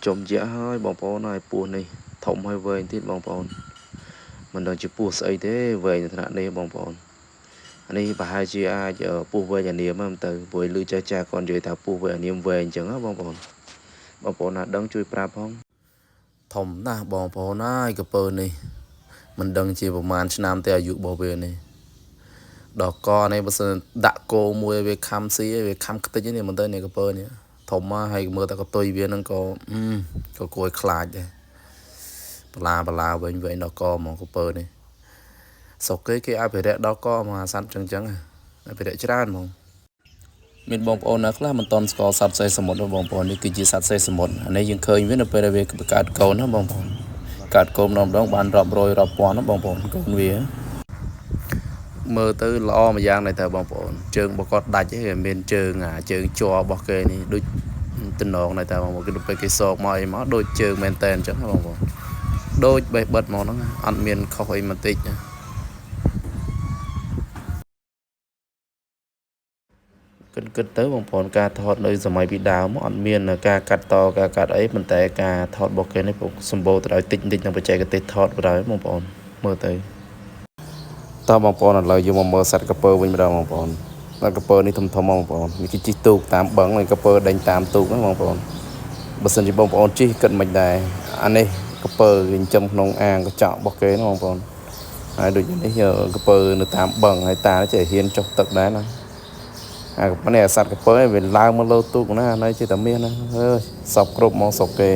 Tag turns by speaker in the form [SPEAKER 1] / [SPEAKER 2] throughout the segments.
[SPEAKER 1] ចុំយៈហើយបងប្អូនហើយពស់នេះធំហើយវែងទៀតបងប្អូនមិនដឹងជាពស់ស្អីទេវែងនៅថ្នាក់នេះបងប្អូនអានេះប្រហែលជាអាចពស់វែងអានាមហ្នឹងទៅព្រោះឮចាស់ចាស់គាត់និយាយថាពស់វែងអានាមវែងអញ្ចឹងណាបងប្អូនបងប្អូនណាដឹងជួយប្រាប់ផងធំណាស់បងប្អូនហើយកពើនេះមិនដឹងជាប្រហែលឆ្នាំទេអាយុរបស់វានេះដល់កនេះបើសិនដាក់គោមួយវាខំស៊ីវាខំខ្ទេចនេះមិនទៅនេះកពើនេះធំមកហើយមើលតែកតុយវានឹងក៏ក៏គួរឲ្យខ្លាចដែរបលាបលាវិញវិញដល់កហ្មងកពើនេះស្រុកគេគេអភិរក្សដល់កហ្មងអាសត្វចឹងចឹងអភិរក្សច្រើនហ្មងមានបងប្អូនណាខ្លះមិនតន់ស្គាល់សត្វសេះសមុទ្របងប្អូននេះគឺជាសត្វសេះសមុទ្រអានេះយើងឃើញវានៅពេលដែលវាបង្កើតកូនណាបងប្អូនកើតកូនម្ដងម្ដងបានរាប់រយរាប់ពាន់ណាបងប្អូនកូនវាមើលទៅល្អមួយយ៉ាងដែរតើបងប្អូនជើងរបស់គាត់ដាច់ឯងមានជើងអាជើងជ័ររបស់គេនេះដូចតំណងដែរតើបងប្អូនគេទៅពេលគេសោកមកអីមកដូចជើងមែនតែនអញ្ចឹងបងប្អូនដូចបេះបិទមកហ្នឹងអត់មានខុសអីបន្តិចណាគិតគិតទៅបងប្អូនការថតនៅសម័យពីដើមមកអត់មានការកាត់តការកាត់អីប៉ុន្តែការថតរបស់គេនេះសម្បូរទៅដោយតិចតិចនិងបច្ចេកទេសថតបណ្ដោយបងប្អូនមើលទៅតើបងប្អូនឥឡូវយើងមកមើលសត្វកពើវិញម្ដងបងប្អូនសត្វកពើនេះធំធំបងប្អូននេះគេជិះទូកតាមបឹងហើយកពើដេញតាមទូកហ្នឹងបងប្អូនបើសិនជាបងប្អូនជិះគិតមិនដែរអានេះកពើគេចិញ្ចឹមក្នុងអាងកញ្ចក់របស់គេហ្នឹងបងប្អូនហើយដូចនេះកពើនៅតាមបឹងហើយតាចេះហ៊ានចុះទឹកដែរណាអាកពើនេះអាសត្វកពើវាឡើងមកលើទូកណានេះចេះតែមាសណាអើយសពគ្រប់ហ្មងស្រុកគេ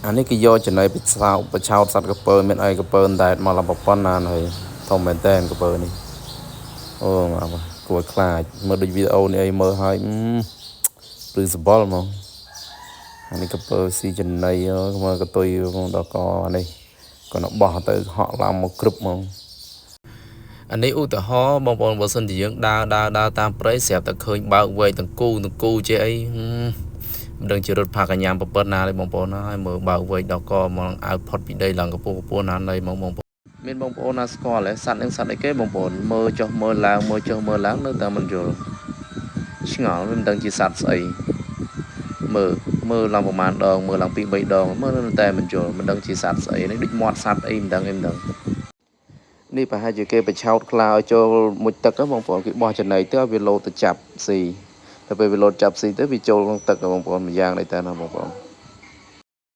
[SPEAKER 1] អានេះគេយកចំណីបឆោតបឆោតសត្វកពើមានអីកពើតែមកឡើងប្រប៉ុណ្ណាហើយធំមែនតើកពើនេះអូមកគួរឲ្យខ្លាចមើលដូចវីដេអូនេះអីមើលហើយព្រឺសបល់ហ្មងអានេះកពើស៊ីចំណីមើលកតុយដល់កអានេះគាត់បោះទៅហក់ឡើងមកគ្រប់ហ្មងអានេះឧទាហរណ៍បងប្អូនបើសិនជាយើងដើរដើរដើរតាមព្រៃស្រាប់តែឃើញបើកវែកទាំងគូទាំងគូជាអីមិនដឹងជារត់ផាកញ្ញាំប្រពន្ធណាទេបងប្អូនហើយមើលបើកវែកដល់កមកអើផុតពីដីឡើងកពស់កពស់ណានៃហ្មងបងប្អូនមានបងប្អូនណាស្គាល់ទេសត្វនឹងសត្វអីគេបងប្អូនមើលចុះមើលឡើងមើលចុះមើលឡើងនៅតែមិនយល់ឆ្ងល់វាមិនដឹងជាសត្វស្អីមើលមើលឡើងប្រហែលដងមើលឡើង2 3ដងមើលនៅតែមិនយល់មិនដឹងជាសត្វស្អីនេះដូចមាត់សត្វអីមិនដឹងអីមិនដឹងនេះប្រហែលជាគេបញ្ឆោតខ្លាឲ្យចូលមុជទឹកហ្នឹងបងប្អូនគេបោះចំណីទៅឲ្យវាលោតទៅចាប់ស៊ីតែពេលវាលោតចាប់ស៊ីទៅវាចូលក្នុងទឹកបងប្អូនមួយយ៉ាងដែរតើណាបងប្អូន